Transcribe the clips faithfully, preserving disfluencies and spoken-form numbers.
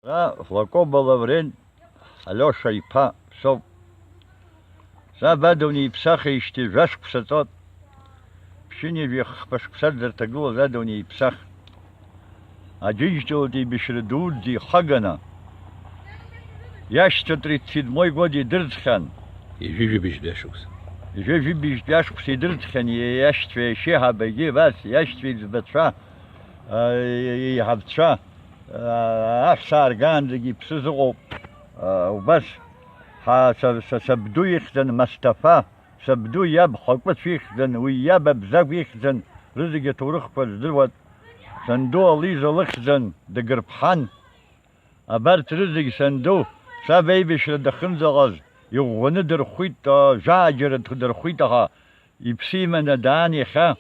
Са Флакоба Лаврент Алиоша иԥа соуп. Саб адунеи иԥсахижьҭеи жәа-шықәса ҵуеит. Ԥшьынҩажәи хԥа шықәса дырҭагылаз адунеи иԥсахт. Аџьынџьтәылатә еибашьра дуӡӡа ихаганы, иашьцәа тридцать седьмой год идырӡхьан. Ҩажәи жәибжьтәи ашықәс. Ҩажәи жәибжьтәи ашықәс идырӡхьан иашьцәа, иашьеиҳабагьы, абас иашьцәа еиҵбацәа, а, еиҳабцәа, а, аҳәса ааргаанӡагьы иԥсы зыҟоуп. А, убас ҳа-, са, са, сабду ихьӡын Масҭафа, сабду иаб Хакәыцә ихьӡын, уи иаб Абзагә ихьӡын, рызегьы аҭоурыхқәа здыруан. Санду Ализа лыхьӡын, дагырԥҳан. Абарҭ рызегь санду, саб аибашьра дахьынӡаҟаз, иӷәӷәаны дырхәит, а, жәааџьара дырхәит, аха иԥсы иманы даан иахьа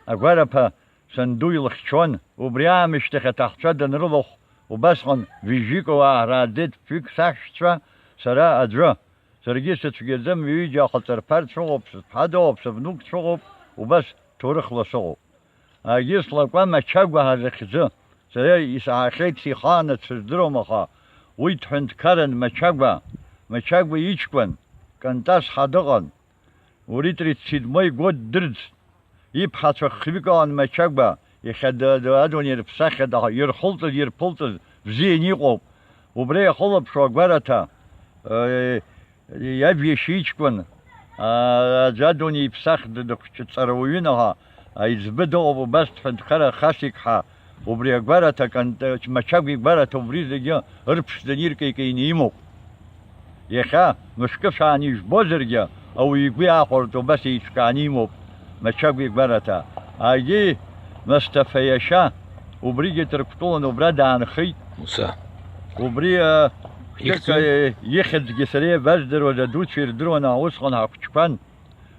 агәараҭа санду илыхьчон. Убри аамышьҭахь аҭахцәа данрылахә, убасҟан Вижьикова ааҳәра ааӡеит, ԥшьҩык саҳәшьцәа, сара аӡәы. Саргьы сыцәгьаӡам, ҩыџьа ахаҵарԥар дшыҟоуп, сыԥҳа дыҟоуп, сывнук дшыҟоуп, убас ҭоурыхла сыҟоуп. Агьы слакәа Мачагәа ҳазыхьӡы, сара исаҳахьеит, сихааны дсыздыруам, аха уи дҳәынҭқаран Мачагәа, Мачагәа иҷкәын, Кантас ҳа дыҟан. Уи тридцать седьмой год дырӡт. Иԥҳацәа хҩык алан Мачагәа, иахьа д-, д-, адунеи рыԥсахьа даҳа-, ирхылҵыз, ирԥылҵыз бзианы иҟоуп. Убра иахылаԥшуа агәараҭа, э, иаб иашьа иҷкәын, а, аӡәы адунеи иԥсахт, д-, дыхәҷы ҵарауаҩын, аха аиҵбы дыҟоуп, убас дҳәынҭқарра Хасик ҳәа, убри агәараҭа, Кан-, Мачагәа игәараҭа убри зегьы ырԥшӡаны иркеикеины имоуп. Иахьа мышкы шәааны ижәбозаргьы, ауаҩы игәы иаахәартә убас еиҿкааны имоуп Мачагәа игәараҭа. Агьи Масҭафа иашьа убригьы Ҭырқәтәылан убра даанхеит. Муса. Убри, а, Ихьӡу? Ҿыц, а, ихьӡгьы сара иабаздыруаз, адуцәа ирдыруан, а, усҟан ҳахәыҷқәан.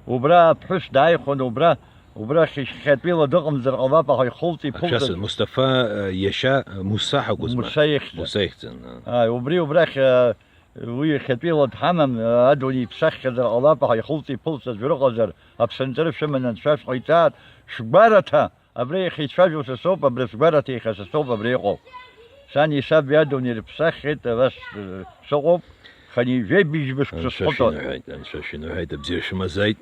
Убра аԥҳәыс дааихәон, убра, убра хьи-, хьатәила дыҟамзар ҟалап, аха ихылҵ, иԥылҵ. Аԥшьацәа, Мусҭафа, э, иашьа, э, Муса ҳакәызма? Муса ихьӡын. Муса ихьӡын, а. Ааи, убри убрахь, э, уи хьатәила дҳамам, э, адунеи иԥсаххьазар ҟалап, аха ихылҵ, иԥылҵ аӡәыр ыҟазар, аԥсынҵры шәыманы анцәа шәҟаиҵааит, шәгәараҭа! Абра иахьа ицәажәо са соуп, абра сгәараҭа иахьа са соуп абра иҟоу. Сани саби адунеи рыԥсаххьеит, абас, э, сыҟоуп, хынҩажәеи быжьба шықәса Анцәа схәыҵуан. Шәиныҳәааит, Анцәа шәиныҳәааит, абзиара шәымазааит.